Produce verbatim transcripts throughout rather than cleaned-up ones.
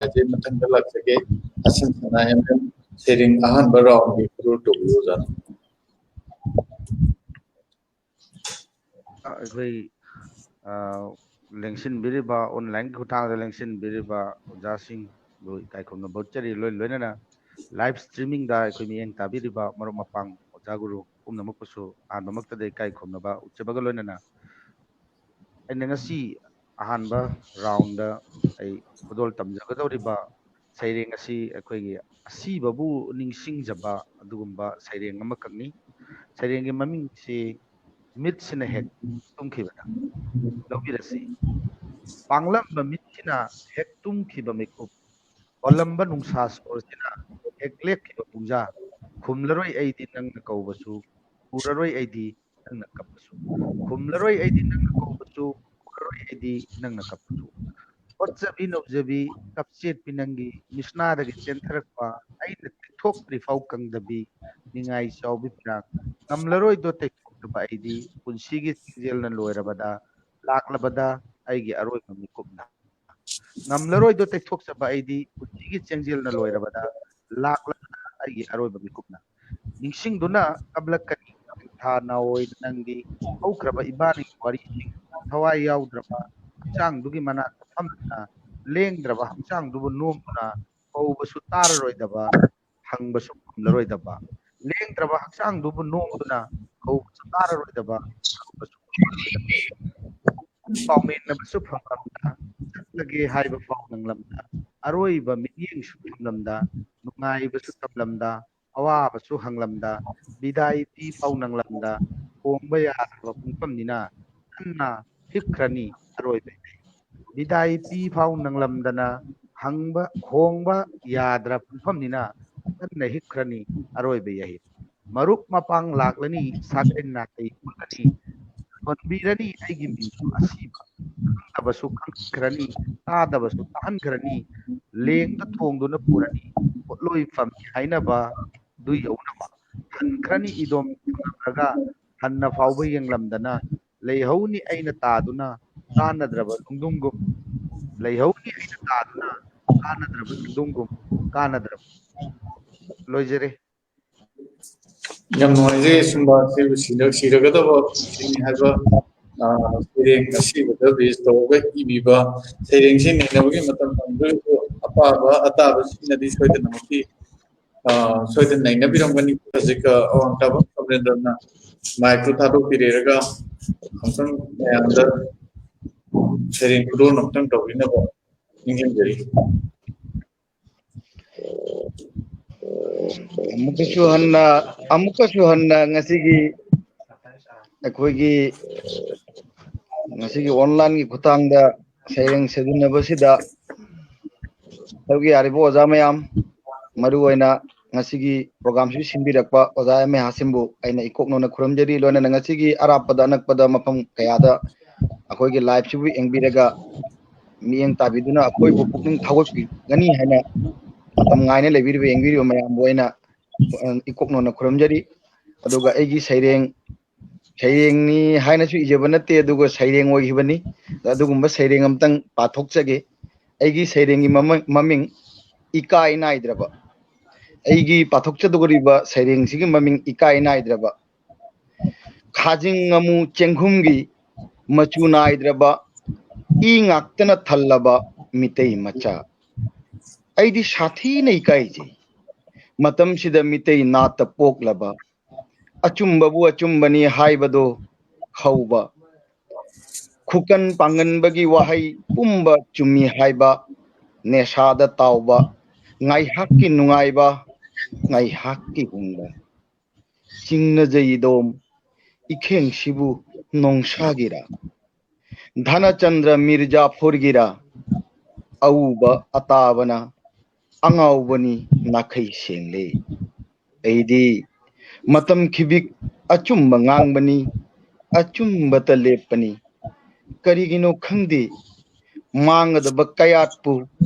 ꯍꯥꯏꯖꯩ꯫ ꯃꯊꯪꯗ ꯂꯥꯛꯆꯒꯦ꯫ ꯑꯁꯤꯟ ꯁꯅꯥ ꯑꯦꯝ ꯑꯦꯝ, ꯁꯩꯔꯦꯡ ꯑꯍꯥꯟꯕ ꯔꯥꯎꯟꯒꯤ ꯈꯨꯗꯣꯜ ꯇꯧꯕꯤꯌꯨ, ꯑꯣꯖꯥ꯫ ꯑꯩꯈꯣꯏ, ꯑ, ꯂꯦꯡꯁꯤꯟꯕꯤꯔꯤꯕ, online ꯒꯤ ꯈꯨꯠꯊꯥꯡꯗ ꯂꯦꯡꯁꯤꯟꯕꯤꯔꯤꯕ ꯑꯣꯖꯥꯁꯤꯡꯕꯨ ꯏꯀꯥꯏ ꯈꯨꯝꯅꯕ ꯎꯠꯆꯔꯤ꯫ ꯂꯣꯏ ꯂꯣꯏꯅꯅ live streaming ꯗ ꯑꯩꯈꯣꯏ ꯃꯤꯠꯌꯦꯡ ꯇꯥꯕꯤꯔꯤꯕ ꯃꯔꯨꯞ ꯃꯄꯥꯡ, ꯑꯣꯖꯥ ꯒꯨꯔꯨ ꯄꯨꯝꯅꯃꯛꯄꯨꯁꯨ ꯑꯍꯥꯟꯕꯃꯛꯇꯗ ꯏꯀꯥꯏ ꯈꯨꯝꯅꯕ ꯎꯠꯆꯕꯒ ꯂꯣꯏꯅꯅ, ꯑꯩꯅ ꯉꯁꯤ ꯑꯍꯥꯟꯕ ꯔꯥꯎꯟꯗ ꯑꯩ ꯈꯨꯗꯣꯜ ꯇꯝꯖꯒꯗꯧꯔꯤꯕ ꯁꯩꯔꯦꯡ ꯑꯁꯤ ꯑꯩꯈꯣꯏꯒꯤ ꯑꯁꯤꯕꯕꯨ ꯅꯤꯡꯁꯤꯡꯖꯕ ꯑꯗꯨꯒꯨꯝꯕ ꯁꯩꯔꯦꯡ ꯑꯃꯈꯛꯅꯤ꯫ ꯁꯩꯔꯦꯡꯒꯤ ꯃꯃꯤꯡꯁꯤ "ꯃꯤꯠꯁꯤꯅ ꯍꯦꯛ ꯇꯨꯝꯈꯤꯕꯗ" ꯂꯧꯕꯤꯔꯁꯤ꯫ ꯄꯥꯡꯂꯝꯕ ꯃꯤꯠꯁꯤꯅ ꯍꯦꯛ ꯇꯨꯝꯈꯤꯕ ꯃꯤꯀꯨꯞ, ꯑꯣꯜꯂꯝꯕ ꯅꯨꯡꯁꯥ ꯁꯣꯔꯁꯤꯅ ꯍꯦꯛ ꯂꯦꯞꯈꯤꯕ ꯄꯨꯡꯖꯥ, ꯈꯨꯝꯂꯔꯣꯏ ꯑꯩꯗꯤ ꯅꯪꯅ ꯀꯧꯕꯁꯨ, ꯎꯔꯔꯣꯏ ꯑꯩꯗꯤ ꯅꯪꯅ ꯀꯞꯄꯁꯨ꯫ ꯈꯨꯝꯂꯔꯣꯏ ꯑꯩꯗꯤ ꯅꯪꯅ ꯀꯧꯕꯁꯨ, ꯎꯔꯔꯣꯏ ꯑꯩꯗꯤ ꯅꯪꯅ ꯀꯞꯄꯁꯨ꯫ ꯍꯣꯠꯆꯕꯤ ꯅꯧꯖꯕꯤ, ꯀꯞꯆꯦꯠꯄꯤ ꯅꯪꯒꯤ ꯃꯤꯠꯁꯅꯥꯗꯒꯤ ꯆꯦꯟꯊꯔꯛꯄ, ꯑꯩꯅ ꯇꯩꯊꯣꯛꯇ꯭ꯔꯤꯐꯥꯎ ꯀꯪꯗꯕꯤ, ꯅꯤꯡꯉꯥꯏ ꯆꯥꯎꯕꯤ ꯐꯤꯔꯥꯡ꯫ ꯉꯝꯂꯔꯣꯏꯗꯣ ꯇꯩꯊꯣꯛꯇꯕ ꯑꯩꯗꯤ, ꯄꯨꯟꯁꯤꯒꯤ ꯆꯦꯡꯖꯦꯜꯅ ꯂꯣꯏꯔꯕꯗ, ꯂꯥꯛꯂꯕꯗ ꯑꯩꯒꯤ ꯑꯔꯣꯏꯕ ꯃꯤꯀꯨꯞꯅ꯫ ꯉꯝꯂꯔꯣꯏꯗꯣ ꯇꯩꯊꯣꯛꯆꯕ ꯑꯩꯗꯤ, ꯄꯨꯟꯁꯤꯒꯤ ꯆꯦꯡꯖꯦꯜꯅ ꯂꯣꯏꯔꯕꯗ, ꯂꯥꯛꯂꯕꯗ ꯑꯩꯒꯤ ꯑꯔꯣꯏꯕ ꯃꯤꯀꯨꯞꯅ꯫ ꯅꯤꯡꯁꯤꯡꯗꯨꯅ ꯀꯞꯂꯛꯀꯅꯤ ꯊꯥ ꯅꯥꯑꯣꯏ ꯅꯪꯗꯤ꯫ ꯍꯧꯈ꯭ꯔꯕ ꯏꯕꯥꯅꯤꯒꯤ ꯋꯥꯔꯤꯁꯤꯡ, ꯊꯋꯥꯏ ꯌꯥꯎꯗ꯭ꯔꯕ ꯍꯛꯆꯥꯡꯗꯨꯒꯤ ꯃꯅꯥꯛꯇ ꯐꯝꯗꯨꯅ, ꯂꯦꯡꯗ꯭ꯔꯕ ꯍꯛꯆꯥꯡꯗꯨꯕꯨ ꯅꯣꯝꯗꯨꯅ, ꯀꯧꯕꯁꯨ ꯇꯥꯔꯔꯣꯏꯗꯕ, ꯍꯪꯕꯁꯨ ꯈꯨꯝꯂꯔꯣꯏꯗꯕ, ꯂꯦꯡꯗ꯭ꯔꯕ ꯍꯛꯆꯥꯡꯗꯨꯕꯨ ꯅꯣꯝꯗꯨꯅ, ꯀꯧꯕꯁꯨ ꯇꯥꯔꯔꯣꯏꯗꯕ, ꯍꯪꯕꯁꯨ ꯈꯨꯝꯂꯔꯣꯏꯗꯕ꯫ ꯄꯥꯎꯃꯦꯟꯅꯕꯁꯨ ꯐꯪꯂꯝꯗ, ꯆꯠꯂꯒꯦ ꯍꯥꯏꯕ ꯐꯥꯎ ꯅꯪꯂꯝꯗ, ꯑꯔꯣꯏꯕ ꯃꯤꯠꯌꯦꯡꯁꯨ ꯊꯝꯂꯝꯗ, ꯅꯨꯡꯉꯥꯏꯕꯁꯨ ꯇꯝꯂꯝꯗ, ꯑꯋꯥꯕꯁꯨ ꯍꯪꯂꯝꯗ, ꯕꯤꯗꯥꯏ ꯄꯤ ꯐꯥꯎ ꯅꯪꯂꯝꯗ, ꯍꯣꯡꯕ ꯌꯥꯗ꯭ꯔꯕ ꯄꯨꯡꯐꯝꯅꯤꯅ, ꯍꯟꯅ ꯍꯤꯞꯈ꯭ꯔꯅꯤ ꯑꯔꯣꯏꯕ꯫ ꯕꯤꯗꯥꯏ ꯄꯤ ꯐꯥꯎ ꯅꯪꯂꯝꯗꯅ, ꯍꯪꯕ ꯍꯣꯡꯕ ꯌꯥꯗ꯭ꯔ ꯄꯨꯡꯐꯝꯅꯤꯅ, ꯍꯟꯅ ꯍꯤꯞꯈ꯭ꯔꯅꯤ ꯑꯔꯣꯏꯕ ꯌꯥꯍꯤꯞ꯫ ꯃꯔꯨꯞ ꯃꯄꯥꯡ ꯂꯥꯛꯂꯅꯤ, ꯁꯥꯒꯩ ꯅꯥꯇꯩ ꯄꯨꯜꯂꯅꯤ, ꯊꯣꯟꯕꯤꯔꯅꯤ ꯑꯩꯒꯤ ꯃꯤꯡꯁꯨ ꯑꯁꯤꯕ꯫ ꯈꯪꯗꯕꯁꯨ ꯈꯪꯍꯟꯈ꯭ꯔꯅꯤ, ꯇꯥꯗꯕꯁꯨ ꯇꯥꯍꯟꯈ꯭ꯔꯅꯤ, ꯂꯦꯡꯗ ꯊꯣꯡꯗꯨꯅ ꯄꯨꯔꯅꯤ꯫ ꯄꯣꯠꯂꯣꯏ ꯐꯝꯃꯤ ꯍꯥꯏꯅꯕ ꯑꯗꯨ ꯌꯧꯅꯕ ꯍꯟꯈ꯭ꯔꯅꯤ ꯏꯗꯣꯝ ꯊꯝꯂꯝꯂꯒ, ꯍꯟꯅ ꯐꯥꯎꯕ ꯌꯦꯡꯂꯝꯗꯅ ꯂꯩꯍꯧꯅꯤ ꯑꯩꯅ ꯇꯥꯗꯨꯅ ꯆꯥꯟꯅꯗ꯭ꯔꯕ ꯅꯨꯡꯗꯨꯝꯒꯨꯝ꯫ ꯂꯩꯍꯧꯅꯤ ꯑꯩꯅ ꯇꯥꯗꯨꯅ ꯀꯥꯟꯅꯗ꯭ꯔꯕ ꯈꯨꯗꯣꯡꯒꯨꯝ ꯀꯥꯟꯅꯗ꯭ꯔꯕ꯫ ꯂꯣꯏꯖꯔꯦ꯫ ꯌꯥꯝ ꯅꯨꯡꯉꯥꯏꯖꯩ꯫ ꯁꯨꯝꯕ ꯁꯤꯕꯨ ꯁꯤꯔ- ꯁꯤꯔꯒꯗꯕ ꯄꯨꯟꯁꯤꯅꯤ ꯍꯥꯏꯕ, ꯑ, ꯁꯩꯔꯦꯡ ꯑꯁꯤꯕꯗ base ꯇꯧꯔꯒ ꯏꯕꯤꯕ ꯁꯩꯔꯦꯡꯁꯤ ꯅꯩꯅꯕꯒꯤ ꯃꯇꯝ ꯐꯪꯗ꯭ꯔꯒꯁꯨ ꯑꯄꯥꯕ ꯑꯇꯥꯕꯁꯤꯡꯅꯗꯤ ꯁꯣꯏꯗꯅꯃꯛꯀꯤ, ꯑ, ꯁꯣꯏꯗꯅ ꯅꯩꯅꯕꯤꯔꯝꯒꯅꯤ꯫ ꯍꯧꯖꯤꯛ, ꯑ, ꯑꯋꯥꯡ ꯇꯥꯕ ꯀꯃꯂꯦꯟꯗ꯭ꯔꯅ ꯃꯥꯏꯛꯇꯨ ꯊꯥꯗꯣꯛꯄꯤꯔꯦꯔꯒ ꯑꯃꯨꯛꯇꯪ ꯃꯌꯥꯝꯗ ꯁꯩꯔꯦꯡ ꯈꯨꯗꯣꯜ ꯑꯃꯨꯛꯇꯪ ꯇꯧꯕꯤꯅꯕ ꯅꯤꯡꯁꯤꯡꯖꯔꯤ꯫ ꯑꯃꯨꯛꯀꯁꯨ ꯍꯟꯅ ꯑꯃꯨꯛꯀꯁꯨ ꯍꯟꯅ ꯉꯁꯤꯒꯤ ꯑꯩꯈꯣꯏꯒꯤ ꯉꯁꯤꯒꯤ online ꯒꯤ ꯈꯨꯠꯊꯥꯡꯗ ꯁꯩꯔꯦꯡ ꯁꯦꯝꯖꯤꯟꯅꯕꯁꯤꯗ ꯁꯔꯨꯛ ꯌꯥꯔꯤꯕ ꯑꯣꯖꯥ ꯃꯌꯥꯝ, ꯃꯔꯨꯑꯣꯏꯅ ꯉꯁꯤꯒꯤ program ꯁꯤ ꯁꯤꯟꯕꯤꯔꯛꯄ ꯑꯣꯖꯥ ꯑꯦꯝ ꯑꯦ ꯍꯥꯁꯤꯝꯕꯨ ꯑꯩꯅ ꯏꯀꯣꯛ ꯅꯧꯅ ꯈꯨꯔꯨꯝꯖꯔꯤ꯫ ꯂꯣꯏꯅꯅ ꯉꯁꯤꯒꯤ ꯑꯔꯥꯞꯄꯗ ꯑꯅꯛꯄꯗ ꯃꯐꯝ ꯀꯌꯥꯗ ꯑꯩꯈꯣꯏꯒꯤ live ꯁꯤꯕꯨ ꯌꯦꯡꯕꯤꯔꯒ ꯃꯤꯠꯌꯦꯡ ꯇꯥꯕꯤꯗꯨꯅ ꯑꯩꯈꯣꯏꯕꯨ ꯄꯨꯛꯅꯤꯡ ꯊꯧꯒꯠꯄꯤꯒꯅꯤ ꯍꯥꯏꯅ ꯃꯇꯝ ꯉꯥꯏꯅ ꯂꯩꯕꯤꯔꯤꯕ ꯌꯦꯡꯕꯤꯔꯤꯕ ꯃꯌꯥꯝꯕꯨ ꯑꯩꯅ, ꯑ, ꯏꯀꯣꯛ ꯅꯧꯅ ꯈꯨꯔꯨꯝꯖꯔꯤ꯫ ꯑꯗꯨꯒ ꯑꯩꯒꯤ ꯁꯩꯔꯦꯡ, ꯁꯩꯔꯦꯡꯅꯤ ꯍꯥꯏꯅꯁꯨ ꯏꯖꯕ ꯅꯠꯇꯦ, ꯑꯗꯨꯒ ꯁꯩꯔꯦꯡ ꯑꯣꯏꯈꯤꯕꯅꯤ꯫ ꯑꯗꯨꯒꯨꯝꯕ ꯁꯩꯔꯦꯡ ꯑꯝꯇꯪ ꯄꯥꯊꯣꯛꯆꯒꯦ꯫ ꯑꯩꯒꯤ ꯁꯩꯔꯦꯡꯒꯤ ꯃꯃ-, ꯃꯃꯤꯡ ꯏꯀꯥꯏ ꯅꯥꯏꯗ꯭ꯔꯕ꯫ ꯑꯩꯒꯤ ꯄꯥꯊꯣꯛꯆꯗꯧꯔꯤꯕ ꯁꯩꯔꯦꯡꯁꯤꯒꯤ ꯃꯃꯤꯡ ꯏꯀꯥꯏ ꯅꯥꯏꯗ꯭ꯔꯕ꯫ ꯈꯥꯖꯤꯡ ꯉꯥꯃꯨ ꯆꯦꯡꯒꯨꯝꯒꯤ ꯃꯆꯨ ꯅꯥꯏꯗ꯭ꯔꯕ, ꯏ ꯉꯥꯛꯇꯅ ꯊꯜꯂꯕ ꯃꯤꯇꯩ ꯃꯆꯥ꯫ ꯑꯩꯗꯤ ꯁꯥꯊꯤꯅ ꯏꯀꯥꯏꯖꯩ꯫ ꯃꯇꯝꯁꯤꯗ ꯃꯤꯇꯩ ꯅꯥꯠꯇ ꯄꯣꯛꯂꯕ, ꯑꯆꯨꯝꯕꯕꯨ ꯑꯆꯨꯝꯕꯅꯤ ꯍꯥꯏꯕꯗꯣ ꯍꯧꯕ, ꯈꯨꯀꯟ ꯄꯥꯡꯒꯟꯕꯒꯤ ꯋꯥꯍꯩ ꯄꯨꯝꯕ ꯆꯨꯝꯃꯤ ꯍꯥꯏꯕ, ꯅꯦꯁꯥꯗ ꯇꯥꯎꯕ, ꯉꯥꯏꯍꯥꯛꯀꯤ ꯅꯨꯡꯉꯥꯏꯕ, ꯉꯥꯏꯍꯥꯛꯀꯤ ꯍꯨꯡꯕ꯫ ꯆꯤꯡꯅꯖꯩꯗꯣꯝ, ꯏꯈꯦꯡꯁꯤꯕꯨ ꯅꯣꯡꯁꯥꯒꯤꯔꯥ? ꯙꯅꯆꯟꯗ꯭ꯔ ꯃꯤꯔꯖꯥꯐꯨꯔꯒꯤꯔꯥ? ꯑꯎꯕ ꯑꯇꯥꯕꯅ ꯑꯉꯥꯎꯕꯅꯤ ꯅꯥꯈꯩ ꯁꯦꯡꯂꯦ꯫ ꯑꯩꯗꯤ ꯃꯇꯝ ꯈꯤꯕꯤꯛ ꯑꯆꯨꯝꯕ ꯉꯥꯡꯕꯅꯤ, ꯑꯆꯨꯝꯕꯇ ꯂꯦꯞꯄꯅꯤ꯫ ꯀꯔꯤꯒꯤꯅꯣ ꯈꯪꯗꯦ, ꯃꯥꯡꯒꯗꯕ ꯀꯌꯥꯠꯄꯨ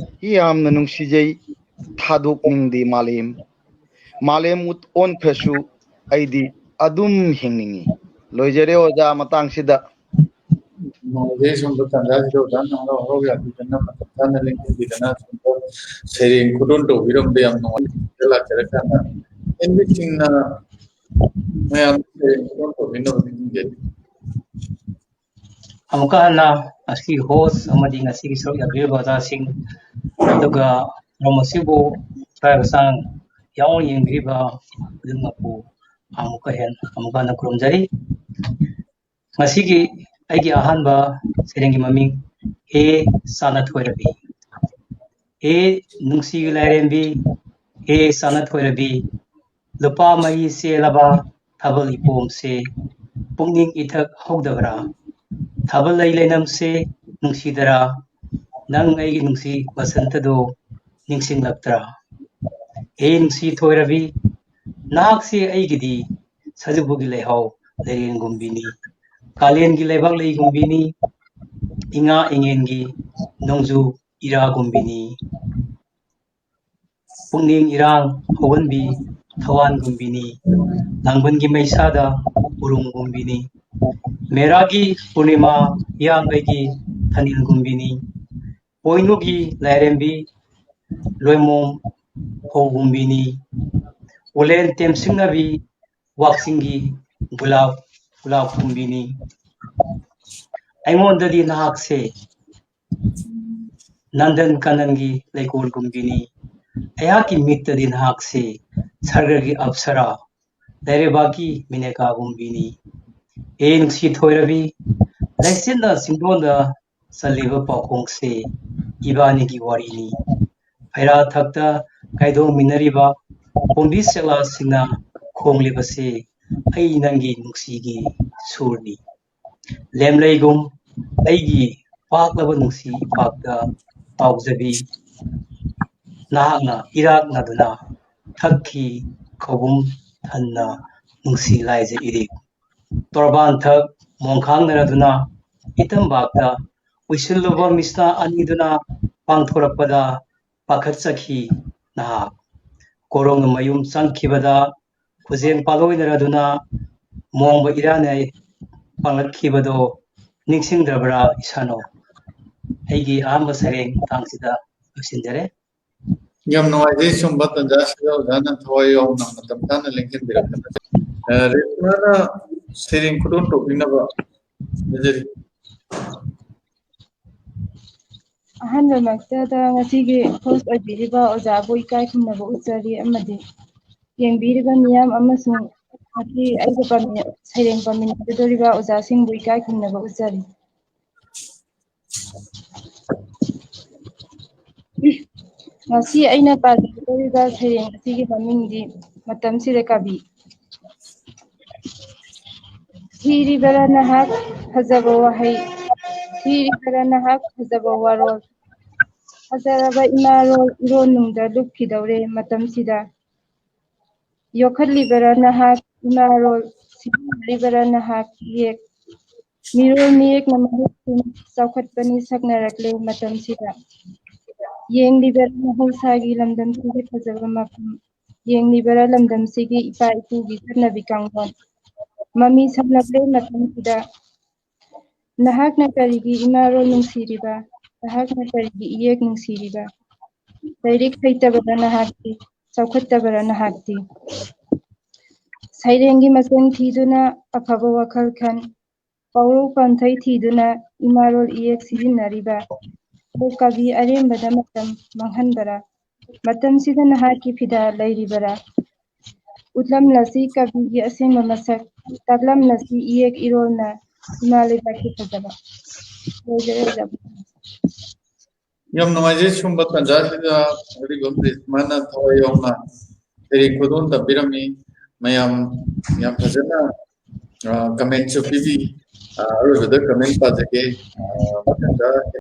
ꯌꯥꯝꯅ ꯅꯨꯡꯁꯤꯖꯩ, ꯊꯥꯗꯣꯛꯅꯤꯡꯗꯦ ꯃꯥꯂꯦꯝ꯫ ꯃꯥꯂꯦꯝ ꯎꯠ ꯑꯣꯟꯈ꯭ꯔꯁꯨ ꯑꯩꯗꯤ ꯑꯗꯨꯝ ꯍꯤꯡꯅꯤꯡꯏ꯫ ꯂꯣꯏꯖꯔꯦ ꯑꯣꯖꯥ, ꯃꯇꯥꯡꯁꯤꯗ꯫ ꯅꯨꯡꯉꯥꯏꯖꯩ꯫ ꯁꯣꯝꯗ ꯇꯥꯟꯖꯥꯁꯤꯗ ꯑꯣꯖꯥꯅ ꯍꯔꯥꯎ ꯍꯔꯥꯎ ꯌꯥꯕꯤꯗꯅ ꯃꯇꯝ ꯃꯁꯥꯅ ꯂꯦꯡꯁꯤꯟꯕꯤꯗꯅ ꯁꯣꯝꯗ ꯁꯩꯔꯦꯡ ꯈꯨꯗꯣꯟ ꯇꯧꯕꯤꯔꯝꯕ ꯌꯥꯝ ꯅꯨꯡꯉꯥꯏ꯫ ꯂꯥꯛꯆꯔꯀꯥꯟꯗ ꯑꯦꯟꯕꯤꯁꯤꯡꯅ ꯃꯌꯥꯝ ꯁꯩꯔꯦꯡ ꯈꯨꯗꯣꯟ ꯇꯧꯕꯤꯅꯕ ꯅꯤꯡꯁꯤꯡꯖꯔꯤ꯫ ꯑꯃꯨꯛꯀ ꯍꯟꯅ ꯑꯁꯤꯒꯤ ꯍꯣꯁ ꯑꯃꯗꯤ ꯉꯁꯤꯒꯤ ꯁꯔꯨꯛ ꯌꯥꯕꯤꯔꯤꯕ ꯑꯣꯖꯥꯁꯤꯡ, ꯑꯗꯨꯒ ꯊꯧꯔꯝ ꯑꯁꯤꯕꯨ ꯊꯋꯥꯏ ꯍꯛꯆꯥꯡ ꯌꯥꯎꯅ ꯌꯦꯡꯕꯤꯔꯤꯕ ꯈꯨꯗꯤꯡꯃꯛꯄꯨ ꯑꯃꯨꯛꯀ ꯍꯦꯟꯅ ꯑꯃꯨꯛꯀ ꯍꯟꯅ ꯈꯨꯔꯨꯝꯖꯔꯤ꯫ ꯉꯁꯤꯒꯤ ꯑꯩꯒꯤ ꯑꯍꯥꯟꯕ ꯁꯩꯔꯦꯡꯒꯤ ꯃꯃꯤꯡ ꯍꯦ ꯆꯥꯅꯊꯣꯏꯔꯕꯤ꯫ ꯍꯦ ꯅꯨꯡꯁꯤꯒꯤ ꯂꯥꯏꯔꯦꯝꯕꯤ, ꯍꯦ ꯆꯥꯅꯊꯣꯏꯔꯕꯤ, ꯂꯨꯄꯥ ꯃꯍꯤ ꯆꯦꯜꯂꯕ ꯊꯥꯕꯜ ꯏꯄꯣꯝꯁꯦ, ꯄꯨꯛꯅꯤꯡ ꯏꯊꯛ ꯍꯧꯗꯕ꯭ꯔꯥ? ꯊꯥꯕꯜ ꯂꯩ ꯂꯩꯅꯝꯁꯦ ꯅꯨꯡꯁꯤꯗꯔꯥ? ꯅꯪ ꯑꯩꯒꯤ ꯅꯨꯡꯁꯤ ꯕꯁꯟꯇꯗꯣ ꯅꯤꯡꯁꯤꯡꯂꯛꯇ꯭ꯔꯥ? ꯍꯦ ꯅꯨꯡꯁꯤ ꯊꯣꯏꯔꯕꯤ, ꯅꯍꯥꯛꯁꯦ ꯑꯩꯒꯤꯗꯤ ꯁꯖꯤꯕꯨꯒꯤ ꯂꯩꯍꯥꯎ ꯂꯩꯔꯦꯟꯒꯨꯝꯕꯤꯅꯤ, ꯀꯥꯂꯦꯟꯒꯤ ꯂꯩꯕꯥꯛ ꯂꯩꯒꯨꯝꯕꯤꯅꯤ, ꯏꯉꯥ ꯏꯉꯦꯟꯒꯤ ꯅꯣꯡꯖꯨ ꯏꯔꯥꯒꯨꯝꯕꯤꯅꯤ꯫ ꯄꯨꯛꯅꯤꯡ ꯏꯔꯥꯡ ꯍꯧꯍꯟꯕꯤ ꯊꯋꯥꯟꯒꯨꯝꯕꯤꯅꯤ, ꯂꯥꯡꯕꯟꯒꯤ ꯃꯩꯁꯥꯗ ꯎꯔꯨꯝꯒꯨꯝꯕꯤꯅꯤ, ꯃꯦꯔꯥꯒꯤ ꯄꯨꯔꯅꯤꯃꯥ ꯍꯤꯌꯥꯡꯒꯩꯒꯤ ꯊꯥꯅꯤꯜꯒꯨꯝꯕꯤꯅꯤ, ꯄꯣꯏꯅꯨꯒꯤ ꯂꯥꯏꯔꯦꯝꯕꯤ ꯂꯣꯏꯃꯣꯝ ꯍꯧꯒꯨꯝꯕꯤꯅꯤ, ꯎꯂꯦꯟ ꯇꯦꯝꯁꯤꯡꯅꯕꯤ ꯋꯥꯛꯆꯤꯡꯒꯤ ꯒꯨꯂꯥꯞ ꯒꯨꯂꯥꯞ ꯀꯨꯝꯕꯤꯅꯤ꯫ ꯑꯩꯉꯣꯟꯗꯗꯤ ꯅꯍꯥꯛꯁꯦ ꯅꯟꯗꯟ ꯀꯥꯅꯟꯒꯤ ꯂꯩꯀꯣꯜꯒꯨꯝꯕꯤꯅꯤ꯫ ꯑꯩꯍꯥꯛꯀꯤ ꯃꯤꯠꯇꯗꯤ ꯅꯍꯥꯛꯁꯦ ꯁꯔꯒꯒꯤ ꯑꯞꯁꯔꯥ, ꯂꯩꯔꯩꯕꯥꯛꯀꯤ ꯃꯤꯅꯦꯀꯥꯒꯨꯝꯕꯤꯅꯤ꯫ ꯍꯦ ꯅꯨꯡꯁꯤ ꯊꯣꯏꯔꯕꯤ, ꯂꯩꯆꯤꯟꯅ ꯆꯤꯡꯗꯣꯟꯗ ꯆꯜꯂꯤꯕ ꯄꯥꯎꯈꯣꯡꯁꯦ ꯏꯕꯥꯅꯤꯒꯤ ꯋꯥꯔꯤꯅꯤ꯫ ꯐꯩꯔꯥ ꯊꯛꯇ ꯀꯥꯏꯗꯣꯡꯃꯤꯟꯅꯔꯤꯕ ꯄꯣꯝꯕꯤ ꯆꯦꯛꯂꯥꯁꯤꯡꯅ ꯈꯣꯡꯂꯤꯕꯁꯦ ꯑꯩ ꯅꯪꯒꯤ ꯅꯨꯡꯁꯤꯒꯤ ꯁꯨꯔꯅꯤ꯫ ꯂꯦꯝꯂꯩꯒꯨꯝ ꯑꯩꯒꯤ ꯄꯥꯛꯂꯕ ꯅꯨꯡꯁꯤ ꯏꯄꯥꯛꯇ ꯄꯥꯎꯖꯕꯤ, ꯅꯍꯥꯛꯅ ꯏꯔꯥꯛꯅꯗꯨꯅ ꯊꯛꯈꯤ ꯈꯧꯕꯨꯝ ꯊꯟꯅ ꯅꯨꯡꯁꯤ ꯂꯥꯏꯖ ꯏꯔꯤꯛ꯫ ꯇꯣꯔꯕꯥꯟ ꯊꯛ ꯃꯣꯡꯈꯥꯡꯅꯔꯗꯨꯅ ꯏꯇꯝꯕꯥꯛꯇ ꯎꯏꯁꯤꯜꯂꯨꯕ ꯃꯤꯁꯅꯥ ꯑꯅꯤꯗꯨꯅ ꯄꯥꯡꯊꯣꯔꯛꯄꯗ ꯄꯥꯈꯠꯆꯈꯤ ꯅꯍꯥꯛ꯫ ꯀꯣꯔꯣꯡꯅ ꯃꯌꯨꯝ ꯆꯪꯈꯤꯕꯗ ꯈꯨꯖꯦꯡ ꯄꯥꯂꯣꯏꯅꯔꯗꯨꯅ ꯃꯣꯡꯕ ꯏꯔꯥꯅꯩ ꯄꯥꯡꯂꯛꯈꯤꯕꯗꯣ ꯅꯤꯡꯁꯤꯡꯗ꯭ꯔꯕ꯭ꯔꯥ ꯏꯁꯥꯅꯣ? ꯑꯩꯒꯤ ꯑꯍꯥꯟꯕ ꯁꯩꯔꯦꯡ ꯃꯇꯥꯡꯁꯤꯗ ꯂꯣꯏꯁꯤꯟꯖꯔꯦ꯫ ꯌꯥꯝ ꯅꯨꯡꯉꯥꯏꯖꯩ ꯁꯨꯝꯕ ꯇꯥꯟꯖꯥꯁꯤꯗ ꯑꯣꯖꯥꯅ ꯊꯋꯥꯏ ꯌꯥꯎꯅ ꯃꯇꯝ ꯆꯥꯅ ꯂꯦꯡꯁꯤꯟꯕꯤꯔꯛꯄꯅ꯫ ꯑ, ꯔꯦꯁꯃꯥꯅ ꯁꯩꯔꯦꯡ ꯈꯨꯗꯣꯜ ꯇꯧꯕꯤꯅꯕ ꯍꯥꯏꯖꯔꯤ꯫ ꯑꯍꯥꯟꯕꯃꯛꯇꯗ ꯉꯁꯤꯒꯤ host ꯑꯣꯏꯕꯤꯔꯤꯕ ꯑꯣꯖꯥꯕꯨ ꯏꯀꯥꯏ ꯈꯨꯝꯅꯕ ꯎꯠꯆꯔꯤ ꯑꯃꯗꯤ ꯌꯦꯡꯕꯤꯔꯤꯕ ꯃꯤꯌꯥꯝ ꯑꯃꯁꯨꯡ ꯉꯁꯤ ꯑꯩꯒ ꯄꯥꯃꯤ-, ꯁꯩꯔꯦꯡ ꯄꯥꯃꯤꯟꯅꯒꯗꯧꯔꯤꯕ ꯑꯣꯖꯥꯁꯤꯡꯕꯨ ꯏꯀꯥꯏ ꯈꯨꯝꯅꯕ ꯎꯠꯆꯔꯤ꯫ ꯉꯁꯤ ꯑꯩꯅ ꯄꯥꯖꯒꯗꯧꯔꯤꯕ ꯁꯩꯔꯦꯡ ꯑꯁꯤꯒꯤ ꯃꯃꯤꯡꯗꯤ ꯃꯇꯝꯁꯤꯗ ꯀꯕꯤ꯫ ꯊꯤꯔꯤꯕꯔꯥ ꯅꯍꯥꯛ ꯐꯖꯕ ꯋꯥꯍꯩ, ꯊꯤꯔꯤꯕꯔꯥ ꯅꯍꯥꯛ ꯐꯖꯕ ꯋꯥꯔꯣꯜ, ꯐꯖꯔꯕ ꯏꯃꯥꯔꯣꯜ ꯏꯔꯣꯟꯅꯨꯡꯗ ꯂꯨꯞꯈꯤꯗꯧꯔꯦ ꯃꯇꯝꯁꯤꯗ꯫ ꯌꯣꯛꯈꯠꯂꯤꯕꯔꯥ ꯅꯍꯥꯛ ꯏꯃꯥꯔꯣꯜ, ꯁꯤꯖꯤꯟꯅꯔꯤꯕꯔꯥ ꯅꯍꯥꯛ ꯏꯌꯦꯛ, ꯃꯤꯔꯣꯜ ꯃꯤꯌꯦꯛꯅ ꯃꯍꯨꯠ ꯁꯤꯟ ꯆꯥꯎꯈꯠꯄꯅꯤ ꯁꯛꯅꯔꯛꯂꯦ ꯃꯇꯝꯁꯤꯗ꯫ ꯌꯦꯡꯂꯤꯕꯔꯥ ꯃꯍꯧꯁꯥꯒꯤ ꯂꯝꯗꯝꯁꯤꯒꯤ ꯐꯖꯕ ꯃꯐꯝ, ꯌꯦꯡꯂꯤꯕꯔꯥ ꯂꯝꯗꯝꯁꯤꯒꯤ ꯏꯄꯥ ꯏꯄꯨꯒꯤ ꯆꯠꯅꯕꯤ ꯀꯥꯡꯂꯣꯟ, ꯃꯃꯤ ꯁꯥꯝꯂꯛꯂꯦ ꯃꯇꯝꯁꯤꯗ꯫ ꯅꯍꯥꯛꯅ ꯀꯔꯤꯒꯤ ꯏꯃꯥꯔꯣꯜ ꯅꯨꯡꯁꯤꯔꯤꯕ? ꯅꯍꯥꯛꯅ ꯀꯔꯤꯒꯤ ꯏꯌꯦꯛ ꯅꯨꯡꯁꯤꯔꯤꯕ? ꯂꯥꯏꯔꯤꯛ ꯍꯩꯇꯕꯗ ꯅꯍꯥꯛꯇꯤ ꯆꯥꯎꯈꯠꯇꯕꯔꯥ ꯅꯍꯥꯛꯇꯤ? ꯁꯩꯔꯦꯡꯒꯤ ꯃꯆꯪ ꯊꯤꯗꯨꯅ ꯑꯐꯕ ꯋꯥꯈꯜ ꯈꯟ, ꯄꯥꯎꯔꯧ ꯄꯥꯟꯊꯩ ꯊꯤꯗꯨꯅ ꯏꯃꯥꯔꯣꯜ ꯏꯌꯦꯛ ꯁꯤꯖꯤꯟꯅꯔꯤꯕ꯫ ꯑꯣ ꯀꯕꯤ ꯑꯔꯦꯝꯕꯗ ꯃꯇꯝ ꯃꯥꯡꯍꯟꯕꯔꯥ? ꯃꯇꯝꯁꯤꯗ ꯅꯍꯥꯛꯀꯤ ꯐꯤꯗꯥ ꯂꯩꯔꯤꯕꯔꯥ? ꯎꯠꯂꯝꯂꯁꯤ ꯀꯕꯤꯒꯤ ꯑꯁꯦꯡꯕ ꯃꯁꯛ, ꯇꯥꯛꯂꯝꯂꯁꯤ ꯏꯌꯦꯛ ꯏꯔꯣꯜꯅ ꯏꯃꯥ ꯂꯩꯕꯥꯛꯀꯤ ꯐꯖꯕ꯫ ꯂꯣꯏꯖꯔꯦ ꯑꯣꯖꯥ꯫ ꯌꯥꯝ ꯅꯨꯡꯉꯥꯏꯖꯩ ꯁꯨꯝꯕ ꯇꯥꯟꯖꯥꯁꯤꯗ ꯑꯔꯤꯕꯝ ꯔꯦꯁꯃꯥꯅ ꯊꯋꯥꯏ ꯌꯥꯎꯅ ꯁꯩꯔꯦꯡ ꯈꯨꯗꯣꯜ ꯇꯝꯕꯤꯔꯝꯃꯤ꯫ ꯃꯌꯥꯝ ꯌꯥꯝ ꯐꯖꯅ, ꯑ, comment ꯁꯨ ꯄꯤꯕꯤ꯫ ꯑ, ꯑꯔꯣꯏꯕꯗ comment ꯄꯥꯖꯒꯦ꯫ ꯑ, ꯃꯊꯪꯗ